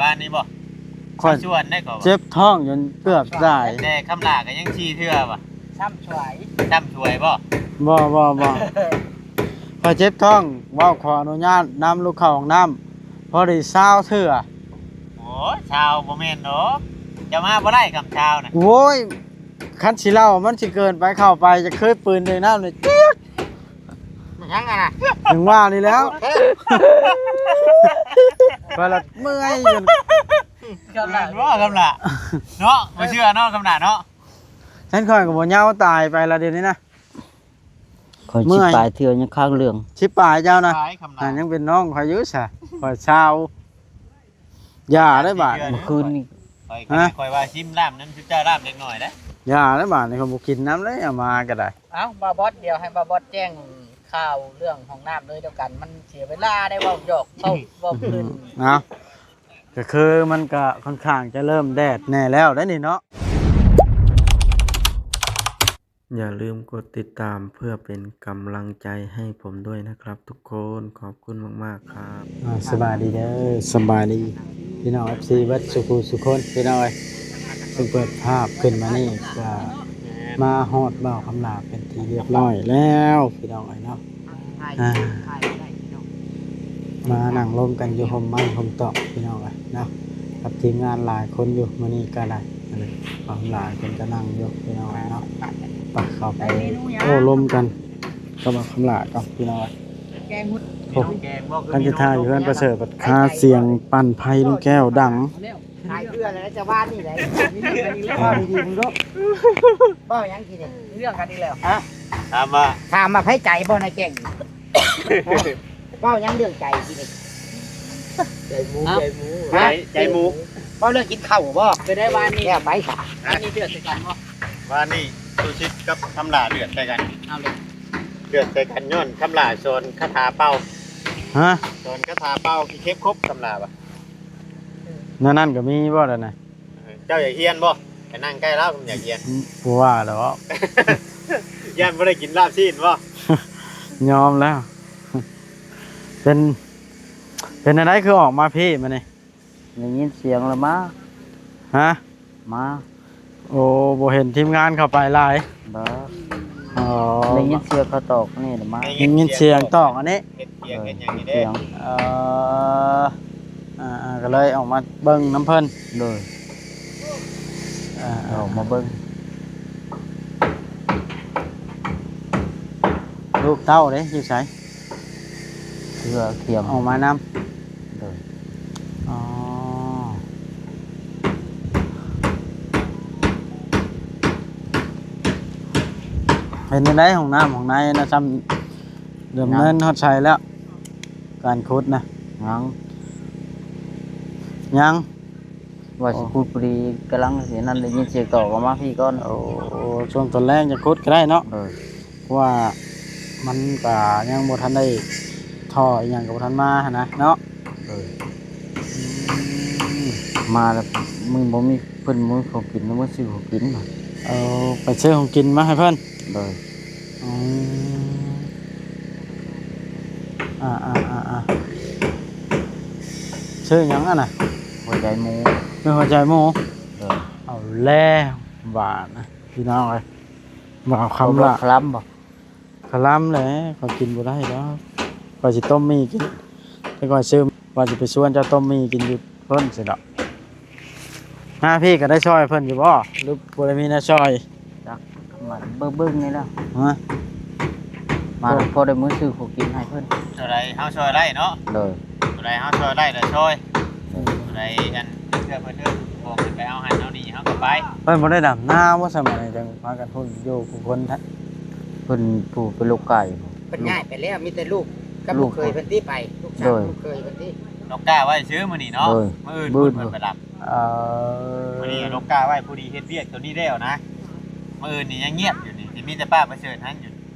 ບ້ານນີ້ບໍ່? ຂ້ອຍ ຊາວສວນໄດ໋ກໍວ່າ ເຈັບທ້ອງຈົນເກືອບຕາຍ. ແຕ່ຄຳຫຼ້າກໍຍັງສີ່ເທື່ອວ່າ ຊ້ຳສວຍ ຊ້ຳສວຍບໍ່? ບໍ່ ບໍ່ ບໍ່ ຂ້ອຍເຈັບທ້ອງ ເວົ້າຂໍອະນຸຍາດນຳລູກເຂົ້າຫ້ອງນ້ຳ ພໍດີຊາວເທື່ອ. ໂອ້ຍ ຊາວບໍ່ແມ່ນດອກ ຈະມາບໍ່ໄດ້ຄຳຊາວນະ. ໂອ້ຍ ຄັນຊິເລົ່າມັນຊິເກີນໄປ ເຂົ້າໄປຈະຄືປືນໃສ່ນ້ຳນີ້ ຈຽກ ມັນຫຍັງຫັ້ນນະ? ຈັ່ງວ່ານີ້ແຫຼ້ວ ຂ້ອຍລະເມື່ອຍຢູ່. ຄຳຫຼ້າ ແມ່ນບໍ່ຄຳຫຼ້າເນາະ? ບໍ່ເຊື່ອເນາະຄຳຫຼ້າເນາະ. ຊັ້ນຂ້ອຍກໍບໍ່ເຍົາຕາຍໄປລະດຽວນີ້ນະ. ຂ້ອຍຊິຕາຍເທື່ອຍັງຄາງເຫຼືອງ ຊິປາຍເຈົ້ານະ. ຕາຍຄຳຫຼ້າ ອ່າ ຍັງເປັນນ້ອງຂ້ອຍຢູ່ຊະ ຂ້ອຍຊາວ. ຢ່າໄດ້ບາດ ເມື່ອຄືນນີ້ ຂ້ອຍ ຮະ? ຂ້ອຍວ່າຊິມລາບນຳຊຸມເຈົ້າລາບເລັກນ້ອຍເດ້. ຢ່າໄດ້ບາດນີ້ ຂ້ອຍບໍ່ກິນນຳເລີຍ ເອົາມາກໍໄດ້. ເອົ້າ ບ່າວບອດ ດຽວໃຫ້ບ່າວບອດແຈ້ງຂ່າວເລື່ອງຫ້ອງນ້ຳເລີຍແລ້ວກັນ ມັນເສຍເວລາໄດ້ເວົ້າຫຍອກເວົ້າ ເວົ້າພື້ນ. ເອົ້າ ກໍຄືມັນກໍຄ່ອນຂ້າງຈະເລີ່ມແດດແດ່ແລ້ວໄດ໋ນີ້ເນາະ. ຢ່າລືມກົດຕິດຕາມເພື່ອເປັນກຳລັງໃຈໃຫ້ຜົມດ້ວຍນະຄັບທຸກຄົນ. ຂອບຄຸນມາກໆຄັບ. ອ່າ ສະບາຍດີເດີ ສະບາຍດີພີ່ນ້ອງ ເອັຟຊີ ເບິດສູ່ຜູ້ສູ່ຄົນ ພີ່ນ້ອງເອີຍ. ເຊິ່ງເປີດພາບຂຶ້ນມານີ້ກໍມາຮອດບ່າວຄຳຫຼ້າເປັນທີ່ຮຽບຮ້ອຍແລ້ວ ພີ່ນ້ອງເອີຍເນາະ. ອ່າ ມານັ່ງລົມກັນຢູ່ຮົ່ມໄມ້ຮົ່ມຕອກ ພີ່ນ້ອງເອີຍເນາະ ກັບທີມງານຫຼາຍຄົນຢູ່ມື້ນີ້ກໍໄດ້. ຄຳຫຼ້າເພິ່ນກໍນັ່ງຢູ່ ພີ່ນ້ອງເອີຍເນາະ. ໄປເຂົ້າໄປໂອ້ລົມກັນກັບຄຳຫຼ້າກ່ອນ ພີ່ນ້ອງເອີຍ. ໂອ້ ຄັນຈະຖ່າຍຢູ່ເຮືອນປະເສີດ ບັດຫາສຽງປັ່ນໄຟລຸງແກ້ວດັງ. ຫຼາຍເທື່ອແລ້ວ ຈະວ່ານີ້ແຫຼະ ເວົ້າດີໆ ເບິ່ງດູ ເວົ້າຫຍັງ ເລື່ອງກັນອີກແລ້ວ. ຮະ? ຖາມວ່າ ຖາມວ່າໃຜໃຈບໍ່ນາແກ້ງ? ເວົ້າຫຍັງເລື່ອງໃຈ ໃຈໝູ ໃຈໝູ ໃຈໝູ. ເວົ້າເລື່ອງກິນເຂົ້າບໍ່? ໄປໄດ້ວານນີ້ ແລ້ວໄປຊະ ວານນີ້ເດືອດໃສ່ກັນບໍ່? ວານນີ້ ສຸສິດກັບຄຳຫຼ້າເດືອດໃສ່ກັນ. ເອົາເລີຍ ເດືອດໃສ່ກັນຍ້ອນຄຳຫຼ້າສອນຄາຖາເປົ່າ. ຮະ? ສອນຄາຖາເປົ່າ ອີເຂັບຄົບຄຳຫຼ້າວ່າ. ແນວນັ້ນກໍມີບໍ່ລະນະ? ເຈົ້າຢາກຮຽນບໍ່? ໄປນັ່ງໃກ້ລາວ ຢາກຮຽນ. ບໍ່ວ່າດອກ ຢ້ານບໍ່ໄດ້ກິນລາບຊີ້ນບໍ່? ຍອມແລ້ວ. ເປັນ ເປັນແນວໃດຄືອອກມາພີ້ມື້ນີ້? ໄດ້ຍິນສຽງລະມາ. ຮະ? ມາ. ໂອ້ ບໍ່ເຫັນທີມງານເຂົ້າໄປຫຼາຍ. ບໍ່. ອໍ ໄດ້ຍິນສຽງເຂົາຕອກນີ້ລະມາ. ໄດ້ຍິນສຽງຕອກອັນນີ້ ເຮັດສຽງເຮັດຫຍັງນີ້ເດ້. ເອີ ອ່າໆ ກໍເລີຍອອກມາເບິ່ງນຳເພິ່ນ. ໂດຍ. ອ່າໆ ອອກມາເບິ່ງ. ລູກເຕົ້າເດ້ ຢູ່ໃສ? ເພື່ອກຽມ ອອກມານຳ. ໂດຍ. ອໍ ເປັນຈັ່ງໃດຫ້ອງນ້ຳຫ້ອງໃນນະ ຊ່ຳດຳເນີນຮອດໃສແລ້ວ? ການຂຸດນະ ຍັງ ຍັງ. ວ່າຊິຂຸດພໍດີ ກຳລັງຊິນັ້ນ ໄດ້ຍິນສຽງຕອກອອກມາພີ້ກ່ອນ. ໂອ້ ຊ່ວງຕອນແລງຈະຂຸດກໍໄດ້ເນາະ. ໂດຍ. ເພາະວ່າມັນກະຍັງບໍ່ທັນໄດ້ ທໍ່ອີ່ຫຍັງກໍບໍ່ທັນມາຫັ້ນນະເນາະ. ໂດຍ. ອືມ ມາແລ້ວ ມື້ບໍ່ມີ ເພິ່ນບໍ່ມີຂອງກິນ ເພິ່ນຊື້ຂອງກິນ. ເອີ ໄປຊື້ຂອງກິນມາໃຫ້ເພິ່ນ. ໂດຍ. ອືມ ອ່າໆໆໆ ຊື້ຫຍັງຫັ້ນນະ? ຫົວໃຈໝູ. ຊື້ຫົວໃຈໝູ. ໂດຍ. ເອົາແລ້ວບາດນະ ພີ່ນ້ອງເອີຍ. ບໍ່ເອົາຄຳລະ ຄະລຳບໍ່? ຄະລຳແຫຼະ ຂ້ອຍກິນບໍ່ໄດ້ດອກ. ຂ້ອຍຊິຕົ້ມໝີ່ກິນ ແຕ່ຂ້ອຍຊື້ ວ່າຊິໄປຊວນເຈົ້າຕົ້ມໝີ່ກິນຢູ່ເພິ່ນຊີ້ດອກ. ມາພີ້ກໍໄດ້ຊ່ອຍເພິ່ນຢູ່ບໍ່ ຫຼືບໍ່ໄດ້ມີແນວຊ່ອຍ? ຈັກ ມາເບິ່ງໆນີ້ແຫຼະ. ຮະ? ມາພໍໄດ້ມື້ຊື້ຂອງກິນໃຫ້ເພິ່ນ. ເທົ່າໃດເຮົາຊ່ອຍໄດ້ເນາະ. ໂດຍ. ເທົ່າໃດເຮົາຊ່ອຍໄດ້ລະຊ່ອຍ. ໂດຍ. ເທົ່າໃດອັນເທື່ອເພິ່ນເອີ້ນບອກເພິ່ນໄປເອົາຫັ້ນເອົານີ້ ເຮົາກໍໄປ. ເພິ່ນບໍ່ໄດ້ດຳນາບໍ່ ສະໄໝຈັ່ງພາກັນພຸ້ນຢູ່ຜູ້ຄົນແທ້? ເພິ່ນຜູ້ໄປລົກກາຢູ່. ເພິ່ນຍ້າຍໄປແລ້ວ ມີແຕ່ລູກກັບລູກເຂີຍເພິ່ນຕິໄປ. ລູກສາວ ໂດຍ ລູກເຂີຍເພິ່ນຕິ. ລົກກາໄວ້ຊື່ມື້ນີ້ເນາະ. ໂດຍ. ມື້ອື່ນ ມື້ອື່ນເພິ່ນໄປລຳ. ເອີ ມື້ນີ້ລົກກາໄວ້ ພໍດີເຮັດວຽກຕົວນີ້ແລ້ວນະ. ມື້ອື່ນນີ້ຍັງງຽບຢູ່ນີ້ ຊິມີແຕ່ປ້າປະເສີດຫັ້ນຢູ່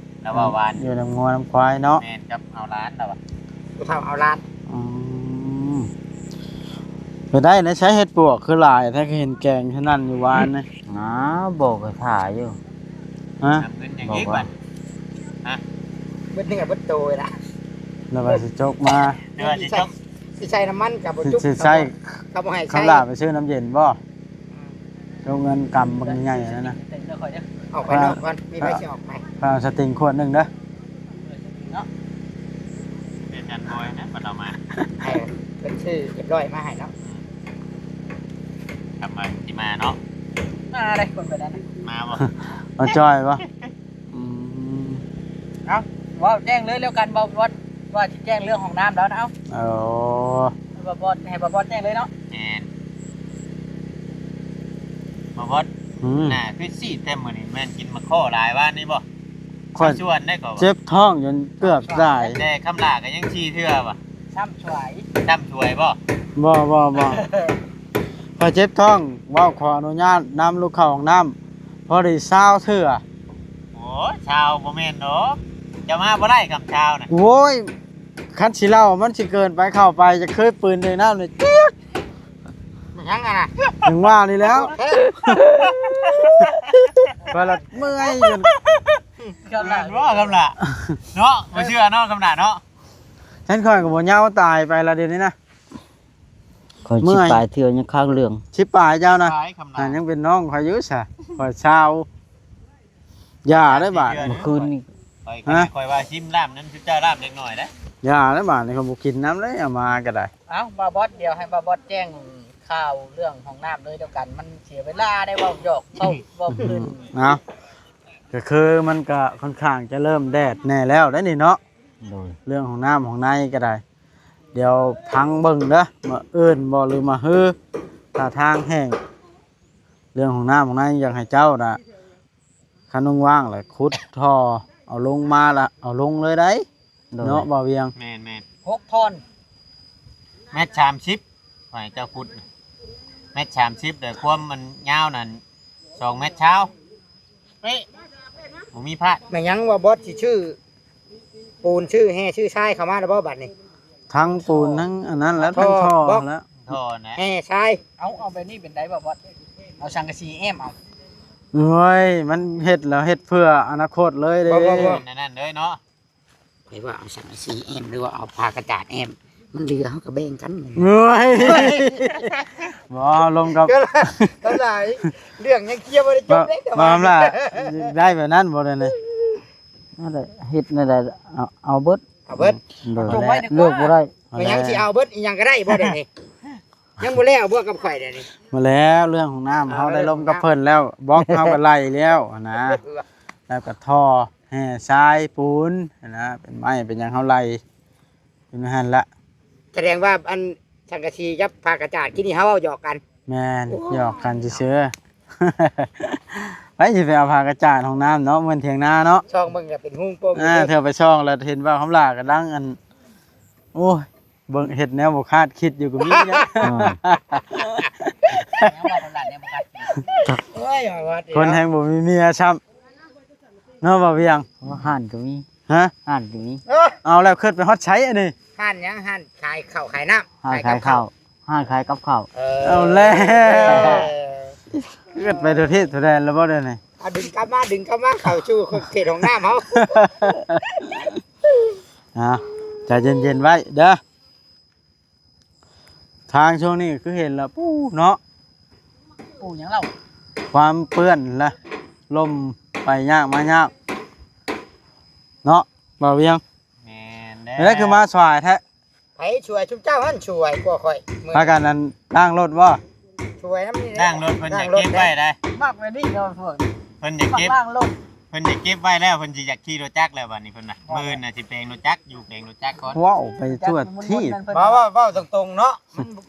ລາວເວົ້າວ່າ ຢູ່ນຳງົວນຳຄວາຍເນາະ. ແມ່ນ ກັບເອົາຫຼານລາວວ່າ. ຜູ້ເຖົ້າເອົາຫຼານ. ອືມ ໄປໄດ້ໃນໃຊ້ເຫັດປວກຄືຫຼາຍແທ້ ຄືເຫັນແກງເທົ່ານັ້ນຢູ່ວານນີ້. ຫາ ບໍ່ ກໍຖ້າຢູ່. ຮະ? ນຳເງິນຫຍັງອີກບັດ? ຮະ? ເບິດເນື້ອເບິດໂຕເລີຍລະ. ລາວວ່າຊິຈົກມາ ລາວວ່າຊິຈົກ. ຊິໃສ່ນ້ຳມັນກໍບໍ່ຈຸກ ຊິໃສ່ ເຂົາບໍ່ໃຫ້ໃສ່ ຄຳຫຼ້າໄປຊື້ນ້ຳເຢັນບໍ່? ອືມ ໂລງເງິນກຳບັກໃຫຍ່ນັ້ນນະ ເອົາໄປນອກກ່ອນ ມີໃຜຊິອອກໄປ? ເອົາສະຕິງຂວດໜຶ່ງເດີ ເນາະ ເປັນຈັນບອຍນະ ບັດເອົາມາ ໃຫ້ເພິ່ນຊື້ຮຽບຮ້ອຍມາໃຫ້ເນາະ ອືມ ກັບມາຊິມາເນາະ ມາເດ້ຄົນໄປນັ້ນນະ ມາບໍ່? ມາຈ່ອຍບໍ່? ອືມ ເອົ້າ ເວົ້າແຈ້ງເລີຍແລ້ວກັນ ເວົ້າ ວ່າ ວ່າຊິແຈ້ງເລື່ອງຫ້ອງນ້ຳແລ້ວນະ ເອົ້າ ເອີ ໃຫ້ບ່າວບອດ ໃຫ້ບ່າວບອດແຈ້ງເລີຍເນາະ ແມ່ນ ບ່າວບອດ ອືມ ໜ້າຄືຊີດແທ້ມື້ນີ້ ແມ່ນກິນໝາກຂໍ້ຫຼາຍວານນີ້ບໍ່? ຂ້ອຍຊວນໄດ້ກໍວ່າ ເຈັບທ້ອງຈົນເກືອບຕາຍ ແຕ່ຄຳຫຼ້າກໍຍັງຊີເທື່ອວ່າ ຊ້ຳສວຍ ຊ້ຳສວຍບໍ່? ບໍ່ ບໍ່ ບໍ່ ຂ້ອຍເຈັບທ້ອງ ເວົ້າຂໍອະນຸຍາດນຳລູກເຂົ້າຫ້ອງນ້ຳ ພໍໄດ້ຊາວເທື່ອ ໂອ້ຍ ຊາວບໍ່ແມ່ນດອກ ຈະມາບໍ່ໄດ້ຄຳຊາວນະ ໂອ້ຍ ຄັນຊິເລົ່າມັນຊິເກີນໄປ ເຂົ້າໄປຈະເຄີຍປືນໃສ່ນ້ຳນີ້ ແມ່ນຫຍັງຫັ້ນນະ? ຍັງວ່ານີ້ແລ້ວ ຂ້ອຍລະເມື່ອຍຢູ່ ຄຳຫຼ້າ ແມ່ນບໍ່ຄຳຫຼ້າ ເນາະ ບໍ່ເຊື່ອເນາະຄຳຫຼ້າເນາະ ແມ່ນຂ້ອຍກໍບໍ່ເຍົາຕາຍໄປລະດຽວນີ້ນະ ຂ້ອຍ ເມື່ອຍ ສິບປາຍເທື່ອຍັງຄ້າງເລື່ອງ ສິບປາຍເຈົ້ານະ ປາຍຄຳຫຼ້າ ອ່າ ຍັງເປັນນ້ອງຂ້ອຍຢູ່ຊະ ຂ້ອຍຊາວ ຢ່າໄດ້ບາດ ເມື່ອຄືນນີ້ ຂ້ອຍ ຮະ? ຂ້ອຍວ່າຊິມນ້ຳນຳ ຊຸມເຈົ້ານ້ຳເລັກນ້ອຍເດ້ ຢ່າໄດ້ບາດນີ້ ຂ້ອຍບໍ່ກິນນ້ຳເລີຍ ເອົາມາກໍໄດ້ ເອົ້າ ບ່າວບອດ ດຽວໃຫ້ບ່າວບອດແຈ້ງຂ່າວເລື່ອງຫ້ອງນ້ຳເລີຍແລ້ວກັນ ມັນເສຍເວລາໄດ້ເວົ້າຫຍອກ ເວົ້າ ເວົ້າພື້ນ ເອົ້າ ກໍຄືມັນກໍຄ່ອນຂ້າງຈະເລີ່ມແດດແດ່ແລ້ວໄດ໋ນີ້ເນາະ ໂດຍ ເລື່ອງຫ້ອງນ້ຳຫ້ອງໃນກໍໄດ້ ດຽວຟັງເບິ່ງເດີ ມື້ອື່ນບໍ່ ຫຼື ມະຮື ຖ້າທາງແຫ້ງ ເລື່ອງຫ້ອງນ້ຳຫ້ອງໃນ ຢາກໃຫ້ເຈົ້ານະ ຄັນວ່າງໆ ລະຂຸດທໍ່ເອົາລົງມາ ລະເອົາລົງເລີຍໄດ໋ ໂດຍ ເນາະ ບ່າວວຽງ ແມ່ນໆ ຫົກທ່ອນ ແມັດສາມສິບ ຂ້ອຍໃຫ້ເຈົ້າຂຸດ ແມັດສາມສິບ ແຕ່ຄວາມມັນຍາວນັ້ນ ສອງແມັດຊາວ ເປະ ບໍ່ມີພາດ ແມ່ນຫຍັງວ່າບອດຊິຊື້ ປູນ ຊື້ແຮ່ ຊື້ຊາຍເຂົ້າມາແລ້ວບໍ່ບັດນີ້? ທັງປູນ ທໍ່ ທັງອັນນັ້ນແລ້ວ ທໍ່ ທັງທໍ່ ບລັອກ ແລ້ວ ທໍ່ນະ ແຮ່ຊາຍ ເອົາ ເອົາແບບນີ້ເປັນໃດບໍ່ບອດ? ເອົາສັງກະສີແອ້ມເອົາ ໂອ້ຍ ມັນເຮັດແລ້ວເຮັດເພື່ອອະນາຄົດເລີຍເດ້ ບໍ່ ບໍ່ ບໍ່ ອັນນັ້ນເລີຍເນາະ ຂ້ອຍວ່າເອົາສັງກະສີແອ້ມ ຫຼືວ່າເອົາຜ້າກະຈາດແອ້ມ ມັນເຫຼືອເຮົາກໍແບ່ງກັນ ໂອ້ຍ ບໍ່ ລົມກັບ ກໍຫຼາຍ ເລື່ອງຍັງເຄລຽບໍ່ໄດ້ຈົບເດ້ ບໍ່ ບໍ່ ແຕ່ວ່າ ບໍ່ ໄດ້ແບບນັ້ນບໍ່ໄດ້ນີ້ ນັ້ນແຫຼະ ເຮັດແນວໃດເອົາ ເອົາເບິດ ເອົາເບິດ ໂດຍ ຈົງໄວ້ດີກວ່າ ເລືອກບໍ່ໄດ້ ແມ່ນຫຍັງຊິເອົາເບິດ ອີຫຍັງກໍໄດ້ບໍ່ດຽວນີ້ ຍັງບໍ່ແລ້ວບໍ່ກັບຂ້ອຍດຽວນີ້ ບໍ່ແລ້ວ ເລື່ອງຫ້ອງນ້ຳ ເອີ ເຮົາໄດ້ລົມກັບເພິ່ນແລ້ວ ບລັອກເຮົາກໍໄລ່ແລ້ວຫັ້ນນະ ແລ້ວກໍທໍ່ແຮ່ຊາຍປູນຫັ້ນນະ ເປັນໄມ້ເປັນຫຍັງເຮົາໄລ່ ເປັນຫັ້ນລະ ສະແດງວ່າອັນສັງກະສີກັບຜ້າກະຈາດ ກີ້ນີ້ເຮົາເວົ້າຫຍອກກັນ ແມ່ນ ໂອ້ຍ ຫຍອກກັນຊື່ໆ ໃຜຊິໄປເອົາຜ້າກະຈາດຫ້ອງນ້ຳເນາະ ເໝືອນຖຽງນາເນາະ ຊ່ອງເບິ່ງກໍເປັນຮູງໂປ່ງ ອ່າ ເທື່ອໄປຊ່ອງແລ້ວເຫັນວ່າຄຳຫຼ້າກຳລັງອັນ ໂອ້ຍ ເບິ່ງເຮັດແນວບໍ່ຄາດຄິດຢູ່ກໍມີເດ້ ເອີ ແນວບໍ່ຖະໜັດແນວບໍ່ຄາດຄິດ ໂອ້ຍ ວ່າຕິ ຄົນແຮ່ງບໍ່ມີເມຍຊ້ຳ ເນາະ ບ່າວວຽງ ຮ້ານກໍມີ ຮະ ຮ້ານກໍມີ ເອີ ເອົາແລ້ວ ຂຶ້ນໄປຮອດໃສອັນນີ້ ຮ້ານຫຍັງ? ຮ້ານຂາຍເຂົ້າຂາຍນ້ຳ ຮ້ານຂາຍເຂົ້າ ຂາຍກັບເຂົ້າ ຮ້ານຂາຍກັບເຂົ້າ ເອີ ເອົາແລ້ວ ເອີ ຂຶ້ນໄປທົ່ວເທດທົ່ວແດນແລ້ວບໍ່ດຽວນີ້ ເອົາ ດຶງກັບມາ ດຶງກັບມາເຂົ້າສູ່ເຂດຫ້ອງນ້ຳເຮົາ ອ່າ ໃຈເຢັນໆໄວ້ເດີ ທາງຊ່ວງນີ້ຄືເຫັນແລ້ວ ປູ້ເນາະ ປູ້ຫຍັງເຫຼົ່າ ຄວາມເປື້ອນລະ ລົມໄປຍາກມາຍາກ ເນາະ ບ່າວວຽງ ແມ່ນແລ້ວ ແລ້ວຄືມາສວາຍແທ້ ໃຜສວຍ? ຊຸມເຈົ້າຫັ້ນສວຍກວ່າຂ້ອຍ ມື້ ພາກັນນັ້ນລ້າງລົດບໍ່? ສວຍນຳນີ້ແຫຼະ ລ້າງລົດ ເພິ່ນຢາກເກັບໄວ້ໄດ໋ ມັກແບບນີ້ເນາະ ພວກ ເພິ່ນຢາກເກັບ ມັກລ້າງລົດ ເພິ່ນຢາກເກັບໄວ້ແລ້ວ ເພິ່ນຊິຢາກຂີ່ລົດຈັກແລ້ວບັດນີ້ເພິ່ນນະ ມື້ອື່ນນະຊິແປງລົດຈັກ ຢູ່ແປງລົດຈັກກ່ອນ ເວົ້າໄປທົ່ວທີບ ເວົ້າ ເວົ້າ ເວົ້າຕົງໆເນາະ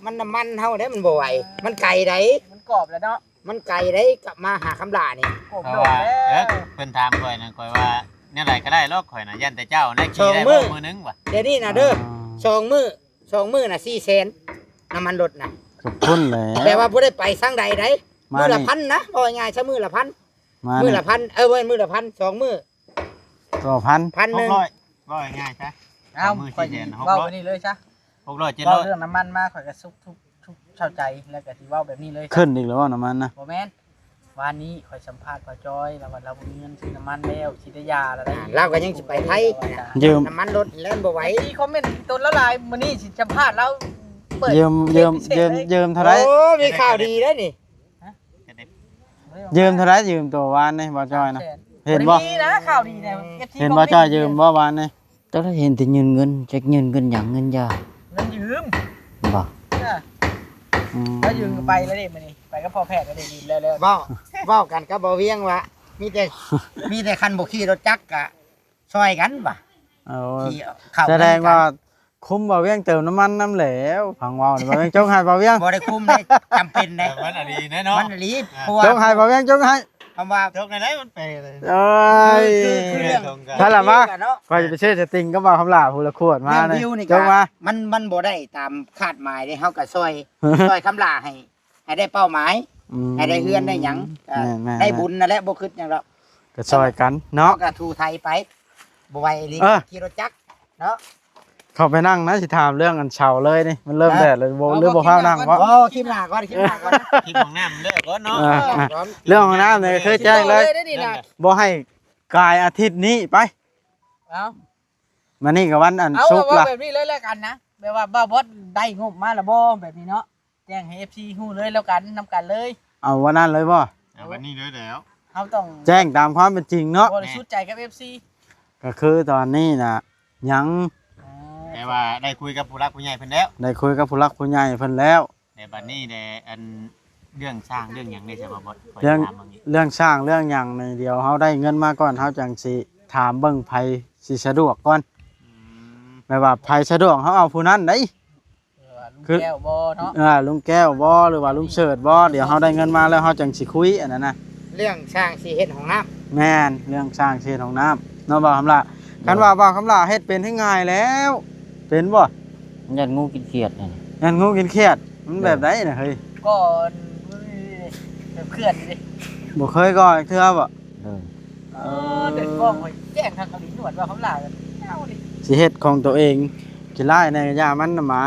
ມັນ ມັນນ້ຳມັນເຮົາເດ້ ມັນບໍ່ໄຫວ ມັນໄກໃດ໋ ມັນກອບແລ້ວເນາະ ມັນໄກໃດ໋ ກັບມາຫາຄຳຫຼ້ານີ້ ເພາະວ່າ ເອີ ເພິ່ນຖາມຂ້ອຍນະ ຂ້ອຍວ່າແນວໃດກໍໄດ້ລອກ ຂ້ອຍນະ ຢ້ານແຕ່ເຈົ້ານະ ສອງມື້ ຂີ່ໄດ້ບໍ່ມື້ໜຶ່ງວະ ດຽວນີ້ນະເດີ ອືມ ສອງມື້ ສອງມື້ນະສີ່ແສນ ນ້ຳມັນລົດນະ ກໍພຸ້ນແຫຼະ ແປວ່າບໍ່ໄດ້ໄປທາງໃດໃດ໋ ມື້ລະພັນນະ ເວົ້າງ່າຍໆຊະ ມື້ລະພັນ ມື້ລະພັນ ເອີ ມື້ລະພັນ ສອງມື້ ກໍພັນ ພັນໜຶ່ງ ຫົກຮ້ອຍ ເວົ້າງ່າຍໆຊະ ເອົ້າ ມື້ສີ່ແສນ ຫົກຮ້ອຍ ເວົ້າແບບນີ້ເລີຍຊະ ຫົກຮ້ອຍ ເຈັດຮ້ອຍ ເວົ້າເລື່ອງນ້ຳມັນມາ ຂ້ອຍກໍສຸກທຸກ ທຸກເຊົາໃຈ ແລ້ວກໍຊິເວົ້າແບບນີ້ເລີຍ ຂຶ້ນອີກແລ້ວບໍ່ນ້ຳມັນນະ ບໍ່ແມ່ນ ວານນີ້ຂ້ອຍສຳພາດບ່າວຈ້ອຍ ລາວວ່າລາວບໍ່ມີເງິນຊື້ນ້ຳມັນແລ້ວ ຊິໄດ້ຢ່າລະໄດ໋ ອ່າ ລາວກໍຍັງຊິໄປໄທ ຢືມນ້ຳມັນລົດແລ້ວບໍ່ໄຫວ ມີຄອມເມັນຕົນລາວຫຼາຍ ມື້ນີ້ຊິສຳພາດລາວ เปิด ยืม ยืม ยืม ยืมเท่าไหร่ โอ้ มีข่าวดีแล้วนี่ ยืมเท่าไหร่ ยืมตัววานนี่ บ่าวจ้อยนะ สามแสน เห็นบ่ มีนะ ข่าวดีนะ เอฟซี เห็นบ่าวจ้อย ยืมบ่วานนี่ จักได้เห็นแต่ยืมเงิน จักยืมเงินหยัง เงินยา เงินยืม บ่ เออ อืม แล้วยืมไปแล้วเด้มื้อนี้ ไปกับพ่อแพทย์แล้วเด้ ยืมแล้ว แล้ว เว้า เว้ากันกับบ่าวเวียงว่า มีแต่ มีแต่คันบ่ขี่รถจักรกะ ซอยกันว่ะ โอ้ ที่เขา แสดงว่าคุมบ่าวเวียงเติมน้ำมันนำแล้ว ฟังเว้านี่ บ่าวเวียงจงให้บ่าวเวียง บ่ได้คุมเด้ จำเป็นเด้ แต่มันอะดีแน่เนาะ มันอะดี อ่า เพราะว่า จงให้บ่าวเวียงจงให้ คำว่า จงให้ได้มันไปเลย โอ้ย คือ คือ คือเรื่อง ถ้าละมา เนาะ ข้อยจะไปซื้อสติงกับบ่าวคำหลาผู้ละขวดมา เรื่องวิวนี่ จงมา ก็มัน มันบ่ได้ตามคาดหมายเด้ เฮาก็ซอย ซอยคำหลาให้ ให้ได้เป้าหมาย อืม ให้ได้เฮือนได้หยัง ก็ แม่นๆๆ ได้บุญนั่นแหละ บ่คิดหยังดอก ก็ซอยกันเนาะ เฮาก็ถูไถไป บ่ไหวอีหลี เออ ขี่รถจักรเนาะ เข้าไปนั่งนะ สิถามเรื่องอันเสาเลยนี่ มันเริ่ม เออ แดดแล้ว บ่ เอา หรือบ่ บ่ พานั่ง คลิปหน้าก่อน บ่ คลิปหน้าก่อน คลิปหน้าก่อน คลิปห้องน้ำเลิกก่อนเนาะ เออ เออ เรื่องห้องน้ำนี่เคยแจ้งเลย เลิกเลยเด้อนี่นะ บ่ให้กายอาทิตย์นี้ไป เอ้า มื้อนี้ก็วันอัน เอา ศุกร์ ว่า ละ แบบนี้เลยแล้วกันนะ แบบว่าบ่าวบอสได้งบมาแล้วบ่ แบบนี้เนาะ แจ้งให้ เอฟซี ฮู้เลยแล้วกัน นำกันเลย เอาวันนั้นเลยบ่ เอาวันนี้เลยแล้ว เฮาต้องแจ้งตามความเป็นจริงเนาะ บริสุทธิ์ใจกับ เอฟซี ก็คือตอนนี้น่ะ ยัง อ่า แต่ว่าได้คุยกับผู้หลักผู้ใหญ่เพิ่นแล้ว ได้คุยกับผู้หลักผู้ใหญ่เพิ่นแล้ว แต่บัดนี้แหละ อัน เรื่องสร้างเรื่องหยังได้ใช่บ่บอส เรื่อง ข้อยถามเบิ่งอีก เรื่องสร้างเรื่องหยังนี่ เดี๋ยวเฮาได้เงินมาก่อน เฮาจั่งสิถามเบิ่งไผสิสะดวกก่อน อืม แบบว่าไผสะดวก เฮาเอาผู้นั้นได๋ เออ ลุง คือ แก้วบ่เนาะ เออ ลุงแก้วบ่ หรือว่าลุงเสิร์ชบ่ เดี๋ยวเฮาได้เงินมาแล้วเฮาจั่งสิคุย อันนั้นนะ เรื่องสร้างสิเฮ็ดห้องน้ำ แม่น เรื่องสร้างสิเฮ็ดห้องน้ำเนาะ บ่าวคำหลา คันว่าบ่าวคำหลาเฮ็ดเป็นให้ง่ายแล้ว เป็นบ่ ย่านงูกินเขียดนั่น ย่านงูกินเขียด มันแบบใดน่ะเฮ้ย ก่อน แบบเขื่อนนี่ บ่เคยก่อจักเทื่อบ่ เออ เออ เดินกล้องข่อยแจ้งทางเกาหลีหนวดว่าเขาหลายเอาดิ สิเฮ็ดของตัวเอง ขี้ร้ายแน่ อย่ามันน่ะหมา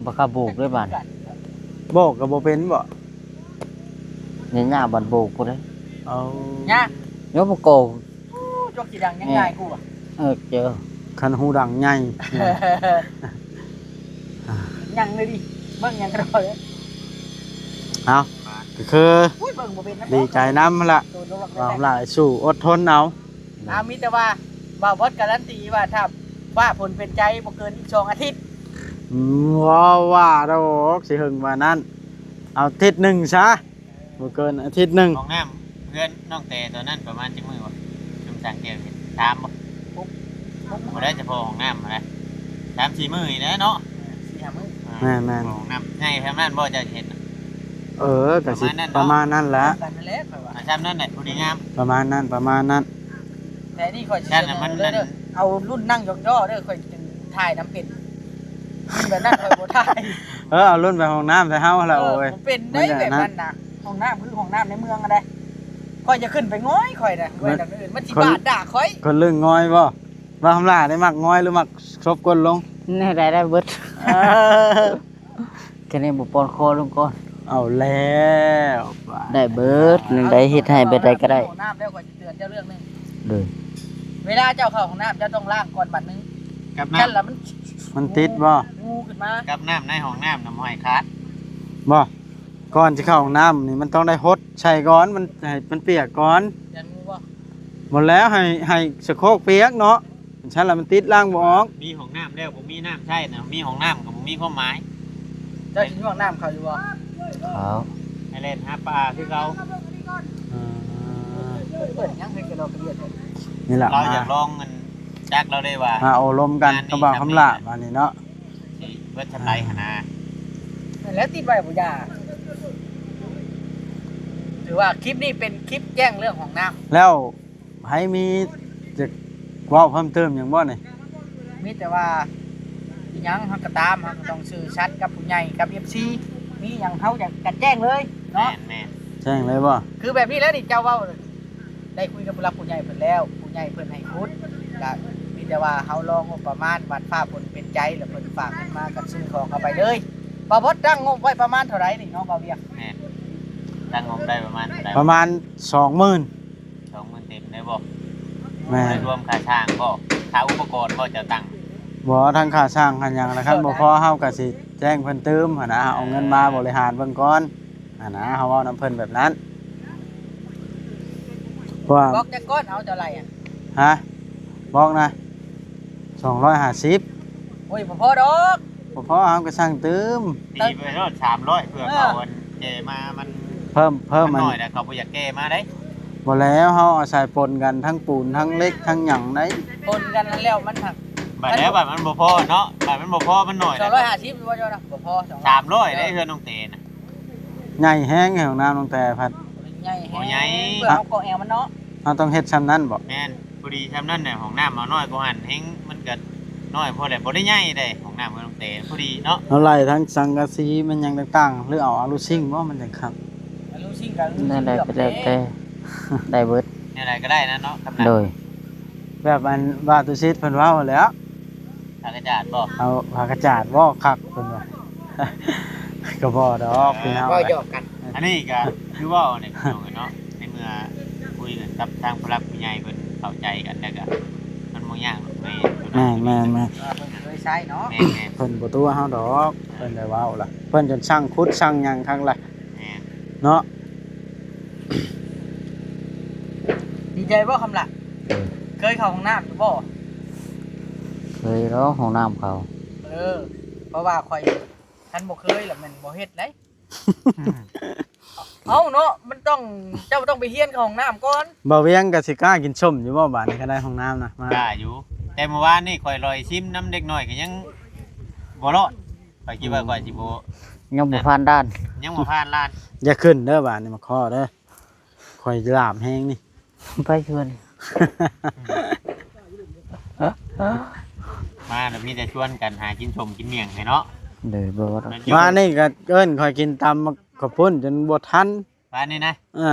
บ่กล้าโบกเลยบาด โบกก็บ่เป็นบ่ นี่หน้าบัดโบกพุ้นเด้ เอา ยาก ยกบ่โก โอ้ จกสิดังยังง่ายกว่า เออ เจอ คันหูดังใหญ่ ยังเลยดิ เบิ่งยังกระโดดเลย เอา ก็คือ อุ้ย เบิ่งบ่เป็นนะ ดีใจนำหั่นละ โดนลง ว่าหลายสู้อดทนเอา อ่า มีแต่ว่าบ่าวบอสการันตีว่าถ้าฟ้าฝนเป็นใจบ่เกินอีกสองอาทิตย์ อืม บ่ว่าดอก สิหึงว่านั้น เอาอาทิตย์หนึ่งซะ บ่เกินอาทิตย์หนึ่ง ห้องน้ำเฮือนน้องแต่ตอนนั้นประมาณจักมื้อวะ ซุมสร้างแก้วเฮ็ด สามบ่ หก บ่ได้เฉพาะห้องน้ำนะ สามสี่มื้อนี่แหละเนาะ เออ สี่ห้ามื้อ อ่า แม่นๆ ห้องน้ำใหญ่ขนาดนั้นบ่เจ้าสิเฮ็ดน่ะ เออ ก็สิประมาณนั้นเนาะ ประมาณนั้นแหละ กันนั่นแหละข่อยว่า อ่า ซ้ำนั่นแหละพอดีงาม ประมาณนั้น ประมาณนั้น แต่นี่ข่อยสิ นั่นน่ะ เสนอ มัน เลยเด้อ นั่น เอารุ่นนั่งยองๆ เด้อ ข่อยจึงถ่ายนำเป็น รุ่นแบบนั้นข่อยบ่ถ่าย เออ เอารุ่นไปห้องน้ำใส่เฮาหั่นล่ะ เออ โอ้ย บ่เป็นได้ มันอย่างนั้น แบบนั้นนะ ห้องน้ำคือห้องน้ำในเมืองอะเด้ ข่อยจะขึ้นไปง้อยข่อยนะ เว้ย มัน หลังอื่นมันสิ คน บาดด่าข่อย คนเรื่องง้อยบ่ บ่าวคำหลานี่มักง้อยหรือมักซบก้นลง แนวใดได้เบิด เออ แค่นี้บ่ป้อนคอลงก่อน เอาแล้ว ได้เบิด แนวใดเฮ็ดให้แบบใดก็ได้ ห้องน้ำแล้วข่อยสิเตือนเจ้าเรื่องหนึ่ง โดย เวลาเจ้าเข้าห้องน้ำเจ้าต้องล้างก่อนบัดหนึ่ง กับน้ำ นั่นล่ะมัน มันติดบ่ งูขึ้นมา กับน้ำในห้องน้ำน่ะบ่ให้ขาด บ่ ก่อนสิเข้าห้องน้ำนี่มันต้องได้หดใส่ก่อน มันให้มันเปียกก่อน ยันงูบ่ หมดแล้ว ให้ ให้สะโครกเปียกเนาะ ซั่นล่ะมันติดล้างบ่ออก มีห้องน้ำแล้วบ่มีน้ำใช้นะ มีห้องน้ำก็บ่มีความหมาย เจ้าสิย่วงน้ำเขาอยู่บ่ เขา ให้เล่นหาปลาคือเก่า อ่า เปิดหยังให้กระดอกกระเดียด นี่แหละ เราอยากลองเงินจักเราได้ว่า มาโอ้ลมกัน งานนี้ กับบ่าวคำหลา ทำนี่ บาดนี้เนาะ สิเบิดเท่าใดหั่นนะ แล้วติดไว้บ่ยา ถือว่าคลิปนี้เป็นคลิปแจ้งเรื่องห้องน้ำ แล้วไผมีจะเว้าเพิ่มเติมหยังบ่นี่ มีแต่ว่าอิหยังเฮาก็ตาม เฮาก็ต้องซื่อสัตย์กับผู้ใหญ่กับ เอฟซี มีหยังเฮาอยากจะแจ้งเลยเนาะ แม่นๆ แจ้งเลยบ่ คือแบบนี้แล้วนี่เจ้าเว้า ได้คุยกับผู้หลักผู้ใหญ่เพิ่นแล้ว ผู้ใหญ่เพิ่นให้ขุด ก็มีแต่ว่าเฮารองบประมาณ บัดฟ้าฝนเป็นใจ แล้วเพิ่นฝากเงินมาก็ซื้อของเอาไปเลย บ่าวบอสตั้งงบไว้ประมาณเท่าใดนี่เนาะ บ่าวเวียง แม่น ตั้งงบได้ประมาณเท่าใด ประมาณสองหมื่น สองหมื่นเต็มได้บ่ แม่น บ่ได้รวมค่าช่างบ่ ค่าอุปกรณ์บ่เจ้าตั้ง บ่ ทั้งค่าช่างค่าหยังนะ คันบ่พอเฮาก็สิ ແຈ້ງເພິ່ນຕື່ມຫັ້ນນະ ເອົາເງິນມາບໍລິຫານເບິ່ງກ່ອນຫັ້ນນະ ເຮົາເວົ້ານຳເພິ່ນແບບນັ້ນ. ເພາະວ່າ ບລັອກຈັກກ້ອນເອົາເທົ່າໃດອະ? ຮະ? ບລັອກນະ ສອງຮ້ອຍຫ້າສິບ. ໂອ້ຍ ບໍ່ພໍດອກ ບໍ່ພໍ ເຮົາກໍສັ່ງຕື່ມ ຕີໄປໂລດສາມຮ້ອຍ ເພື່ອ ເອີ ເຂົາອັນແກ່ມາ ມັນ ເພີ່ມ ເພີ່ມ ມັນ ອັນ ໜ້ອຍແລ້ວ ເຂົາບໍ່ຢາກແກ່ມາໄດ໋. ບໍ່ແລ້ວ ເຮົາອາໄສປົນກັນ ທັງປູນ ທັງເຫຼັກ ທັງຫຍັງໄດ໋. ປົນກັນຫັ້ນແລ້ວ ມັນຫາກ ບັດແລ້ວ ບັດມັນບໍ່ພໍເນາະ ບັດມັນບໍ່ພໍ ມັນໜ້ອຍແລ້ວ ສອງຮ້ອຍຫ້າສິບ ບໍ່ເຈົ້ານະ ບໍ່ພໍ ສາມຮ້ອຍ ສາມຮ້ອຍເດ້ ເຮືອນນ້ອງແຕນະ. ໃຫຍ່ແຮງ ຫ້ອງນ້ຳນ້ອງແຕພັດ ໃຫຍ່ແຮງ ບໍ່ໃຫຍ່ ເພື່ອເຮົາກໍແອວມັນເນາະ. ເຮົາຕ້ອງເຮັດຊ່ຳນັ້ນບໍ? ແມ່ນ ພໍດີຊ່ຳນັ້ນແຫຼະ ຫ້ອງນ້ຳເຮົານ້ອຍກວ່າຫັ້ນແຮງ ມັນກໍນ້ອຍພໍແຫຼະ ບໍ່ໄດ້ໃຫຍ່ເດ້ ຫ້ອງນ້ຳເຮົານ້ອງແຕ ພໍດີເນາະ. ເຮົາໄລ່ທັງສັງກະສີແມ່ນຫຍັງຕ່າງໆ ຫຼືເອົາອາລູຊິງບໍ ມັນຈັ່ງຄັກ? ອາລູຊິງກໍ ແນວໃດກໍແລ້ວແຕ່ ໄດ້ເບິດ ແນວໃດກໍໄດ້ນະເນາະ ກຳລັງ ໂດຍ ແບບອັນວ່າຕຸສິດເພິ່ນເວົ້າແຫຼະ ຜ້າກະຈາດບໍ? ເອົາຜ້າກະຈາດບໍ ຄັກເພິ່ນວ່າ ກໍບໍ່ດອກພີ່ນ້ອງ ເວົ້າຫຍອກກັນ. ອັນນີ້ກໍຄືເວົ້ານີ້ພີ່ນ້ອງເອີຍເນາະ ໃນເມື່ອຄຸຍກັນກັບທາງຜູ້ຫຼັກຜູ້ໃຫຍ່ເພິ່ນເຂົ້າໃຈກັນ ແລ້ວກໍມັນບໍ່ຍາກດອກ ແມ່ນ ແມ່ນໆໆ ເອີ ເພິ່ນເຄີຍໃຊ້ເນາະ ແມ່ນໆ ເພິ່ນບໍ່ຕົວະເຮົາດອກ ເພິ່ນໄດ້ເວົ້າລະ ເພິ່ນຈົນສັ່ງຂຸດສັ່ງຫຍັງຄັກລະ ແມ່ນ ເນາະ. ດີໃຈບໍ່ຄຳລະ? ເອີ ເຄີຍເຂົ້າຫ້ອງນ້ຳຢູ່ບໍ່? ເຄີຍແລ້ວ ຫ້ອງນ້ຳເຂົາ ເອີ ເພາະວ່າຂ້ອຍ ຄັນບໍ່ເຄີຍລະແມ່ນບໍ່ເຮັດໄດ໋. ເອົ້າເນາະ ມັນຕ້ອງ ເຈົ້າຕ້ອງໄປຮຽນເຂົ້າຫ້ອງນ້ຳກ່ອນ. ບ່າວວຽງກໍຊິກ້າກິນສົ້ມຢູ່ບໍ່ບາດນີ້ ຄັນໄດ້ຫ້ອງນ້ຳນະ? ກ້າຢູ່ ແຕ່ມື້ວານນີ້ຂ້ອຍລອຍຊິມນຳເດັກນ້ອຍກໍຍັງບໍ່ລອດ ຂ້ອຍຄິດວ່າຂ້ອຍຊິບໍ່ ຍັງບໍ່ຜ່ານດ່ານ ຍັງບໍ່ຜ່ານດ່ານ. ຢ່າຂຶ້ນເດີບາດນີ້ ມາຂໍເດີ ຂ້ອຍຫຼາມແຮງນີ້. ໄປຊວນ ມາແລ້ວມີແຕ່ຊວນກັນຫາກິນສົ້ມກິນໝ້ຽງໃຫ້ເນາະ. ໂດຍ ບໍ່ ວານນີ້ກໍເອີ້ນຂ້ອຍກິນຕຳບັກເຂົ້າປຸ້ນຈົນບໍ່ທັນ ວານນີ້ນະ. ເອີ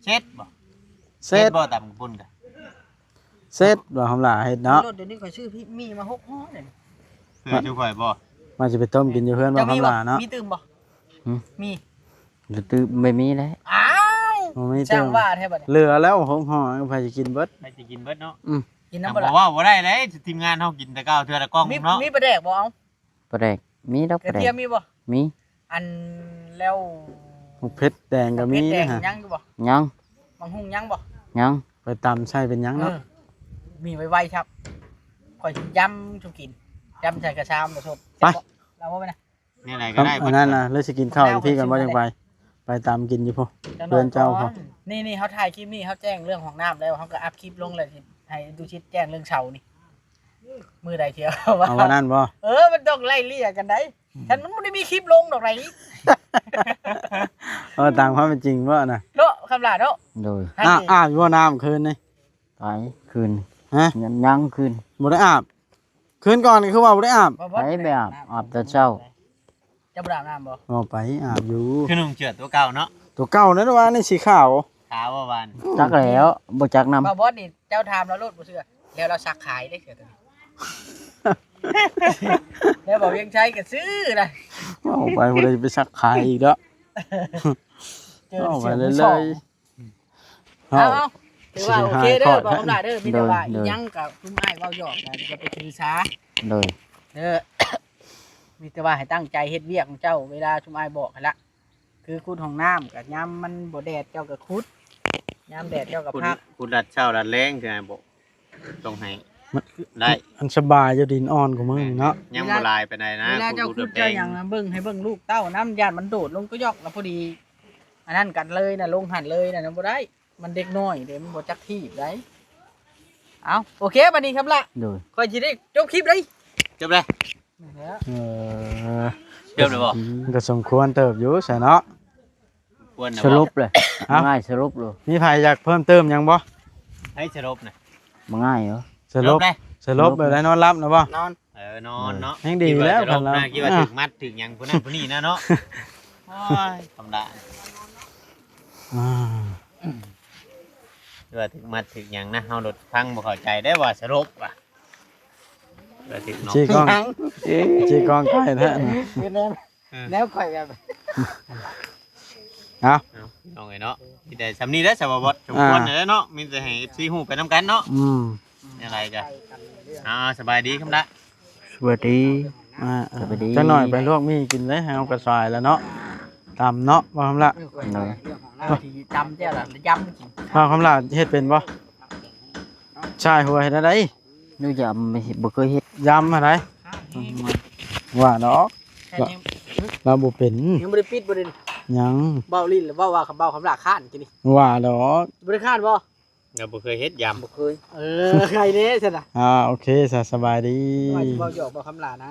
ເຊັດບໍ່? ເຊັດ ເຊັດບໍ່ ຕຳເຂົ້າປຸ້ນກະ ເຊັດບໍ່ ຄຳຫຼ້າເຮັດເນາະ. ລົດດຽວນີ້ຂ້ອຍຊື້ໝີ່ມາຫົກຫໍ່ເດ້ ເພື່ອສູ່ຂ້ອຍບໍ່ ວ່າຊິໄປຕົ້ມກິນຢູ່ເຮືອນບໍ່ ຄຳຫຼ້າເນາະ. ມີຕື່ມບໍ່? ຫືມ? ມີ ກະຕື່ມ ບໍ່ມີແລ້ວ. ອ້າວ ບໍ່ມີ ຊ່າງວ່າແທ້ບັດນີ້ ເຫຼືອແລ້ວຫົກຫໍ່ ໃຜຊິກິນເບິດ ໃຜຊິກິນເບິດເນາະ. ອືມ ກິນນຳບໍ່ລະ? ບໍ່ເວົ້າບໍ່ໄດ້ເດ້ ທີມງານເຮົາກິນແຕ່ເກົ່າເທື່ອລະກ່ອງເນາະ. ມີປະແດກບໍ່? ເອົາ ປາແດກ ມີດອກ ກະທຽມມີບໍ່? ມີ ອັນ ແລ້ວ ໝາກເຜັດແດງກໍມີ ໝາກເຜັດແດງນະ ຍັງຢູ່ບໍ່? ຍັງ ໝາກຫຸ່ງຍັງບໍ່? ຍັງ ໄປຕຳໃສ່ເປັນຫຍັງເນາະ. ເອີ ມີໄວໆ ຄັບ ຂ້ອຍຊິຢຳສູ່ກິນ ຢຳໃສ່ກະຊາມ ແລ້ວສົດ ໄປ ແຊບບໍ່? ລາວບໍ່ໄປນະ ແນວໃດກໍໄດ້ ອັນນັ້ນນະ ຫຼືຊິກິນເຂົ້າຢູ່ພີ້ກ່ອນບໍ່ ຈັ່ງໄປ ໄປຕຳກິນຢູ່ພຸ້ນ ເພື່ອນເຈົ້າພຸ້ນ. ນີ້ໆ ເຮົາຖ່າຍຄລິບນີ້ ເຮົາແຈ້ງເລື່ອງຫ້ອງນ້ຳແລ້ວ ເຮົາກໍອັບຄລິບລົງ ແລ້ວຊິໃຫ້ດຸສິດແຈ້ງເລື່ອງເສົານີ້ ມື້ໃດທີ່ເອົາວ່າ ເອົາວັນນັ້ນບໍ່? ເອີ ມັນຕ້ອງໄລ່ເລ່ຍກັນໄດ໋ ອືມ ຄັນມັນບໍ່ໄດ້ມີຄລິບລົງດອກໃດ໋. ເອີ ຕາມຄວາມເປັນຈິງບໍ່ນະ ເນາະ ຄຳຫຼ້າເນາະ. ໂດຍ ອາບຢູ່ບໍ່ນ້ຳຄືນນີ້? ຕາຍຄືນ ຮະ? ຍັງ ຍັງຄືນ ບໍ່ໄດ້ອາບ. ຄືນກ່ອນກໍຄືວ່າບໍ່ໄດ້ອາບ ໄປ ໄປອາບ ອາບຕອນເຊົ້າ. ເຈົ້າບໍ່ໄດ້ອາບນ້ຳບໍ່? ເວົ້າໄປອາບຢູ່ ຄືນຸ່ງເສື້ອຕົວເກົ່າເນາະ ຕົວເກົ່ານັ້ນວ່ານີ້ສີຂາວ ຂາວບໍ່ວານ ຈັກແລ້ວ ບໍ່ຈັກນຳ. ບ່າວບອດນີ້ເຈົ້າຖາມລາວໂລດບໍ່ເຊື່ອ ແລ້ວລາວຊັກຂາຍເດ້ເສື້ອຕົວນີ້ ແລ້ວບ່າວວຽງໄຊກໍຊື້ນະ. ເວົ້າໄປຜູ້ໃດຊິໄປຊັກຂາຍອີກເນາະ ເຈີເສື້ອມືສອງ. ເອົາ ເອົາ ຖືວ່າໂອເຄເດີ ບໍ່ຄຳຫຼ້າເດີ ມີແຕ່ວ່າ ໂດຍ ອີຫຍັງກໍຊຸມອ້າຍເວົ້າຫຍອກນະ ຢ່າໄປຖືສາ ໂດຍ ເດີ ມີແຕ່ວ່າໃຫ້ຕັ້ງໃຈເຮັດວຽກຂອງເຈົ້າ ເວລາຊຸມອ້າຍບອກຫັ້ນລະ ຄືຂຸດຫ້ອງນ້ຳກໍຍາມມັນບໍ່ແດດເຈົ້າກໍຂຸດ ຍາມແດດເຈົ້າກໍພັກ ຂຸດ ຂຸດລັດເຊົ້າລັດແລງ ຄືອ້າຍບອກ ຕ້ອງໃຫ້ ມັນ ໄດ້ ມັນສະບາຍຢູ່ ດິນອ່ອນກວ່າມື້ນີ້ເນາະ ຍັງບໍ່ຫຼາຍປານໃດນະ ເວລາເຈົ້າຂຸດເຈົ້າຫຍັງນະ ເບິ່ງໃຫ້ເບິ່ງລູກເຕົ້ານຳ ຢ້ານມັນໂດດລົງກະຢອກ ລະພໍດີ ອັນນັ້ນກັນເລີຍນະ ລົງຫັ້ນເລີຍນະ ບໍ່ໄດ້ ມັນເດັກນ້ອຍເດ້ ມັນບໍ່ຈັກຖີບໃດ. ເອົ້າ ໂອເຄ ບັດນີ້ຄຳລະ ໂດຍ ຂ້ອຍຊິໄດ້ຈົບຄລິບເດ້ ຈົບເລີຍ ແມ່ນແລ້ວ ເອີ ຈົບແລ້ວບໍ່? ມັນກໍສົມຄວນເຕີບຢູ່ຊະເນາະ ຄວນແລ້ວ ສະຫຼຸບເລີຍ ເອົ້າ ງ່າຍ ສະຫຼຸບເລີຍ ມີໃຜຢາກເພີ່ມເຕີມຫຍັງບໍ່? ໃຜສະຫຼຸບນະ ບໍ່ງ່າຍເອີ ສະຫຼົບ ສະຫຼົບແບບໃດ ນອນຫຼັບນະບໍ່? ນອນ ເອີ ນອນເນາະ ແຮງດີແລ້ວ ຄິດວ່າຈະຫຼົບນະ ຄິດວ່າຖືກມັດຖືກຫຍັງຜູ້ນັ້ນຜູ້ນີ້ນະເນາະ ໂອ້ຍ ທຳດາ ອ່າ ຄິດວ່າຖືກມັດຖືກຫຍັງນະ ເຮົາໂລດຟັງບໍ່ເຂົ້າໃຈໄດ້ວ່າສະຫຼົບວ່າ ວ່າຖືກເນາະ ຈີກອງ ຫຍັງ ຈີກອງໄກແທ້ ເປັນແນວ ເອີ ແນວຂ້ອຍແບບ ເອົາ ເອົາ ພີ່ນ້ອງເອີຍເນາະ ມີແຕ່ຊ່ຳນີ້ແຫຼະ ສະບາຍ ສົມຄວນແລ້ວເນາະ ມີແຕ່ໃຫ້ເອັຟຊີຮູ້ໄປນຳກັນເນາະ ອືມ ຈັ່ງໃດກໍ ອ່າ ສະບາຍດີຄຳລະ ສະບາຍດີ ອ່າ ສະບາຍດີ ຈັກໜ້ອຍໄປລວກໝີ່ກິນເດ້ ເຮົາກໍສາຍແລ້ວເນາະ ຕຳເນາະ ບໍ່ຄຳລະ ເອີ ຂ້ອຍ ໂດຍ ເລື່ອງຂອງລາວທີ່ຕຳແຈ່ວລະ ລະຢຳກິນ ບ່າວຄຳລະເຮັດເປັນບໍ່? ຊາຍຫົວເຮັດແນວໃດ? ໜູຢຳບໍ່ເຄີຍເຮັດ ຢຳຫັ້ນໃດ ວ່າດອກ ແມ່ນຍັງ ລາວບໍ່ເປັນ ຍັງບໍ່ໄດ້ປິດບໍ່ໄດ້ ຍັງ ເວົ້າຫຼິ້ນ ເວົ້າວ່າຄຳ ເວົ້າຄຳລະຄ້ານກິນນີ້ ວ່າດອກ ບໍ່ໄດ້ຄ້ານບໍ່? ລາວບໍ່ເຄີຍເຮັດຢຳ ບໍ່ເຄີຍ ເອີ ໃຄແດ່ຊັ້ນນະ ອ່າ ໂອເຄ ສະ ສະບາຍດີ ວ່າຊິເວົ້າຫຍອກບໍ່ຄຳລະນະ.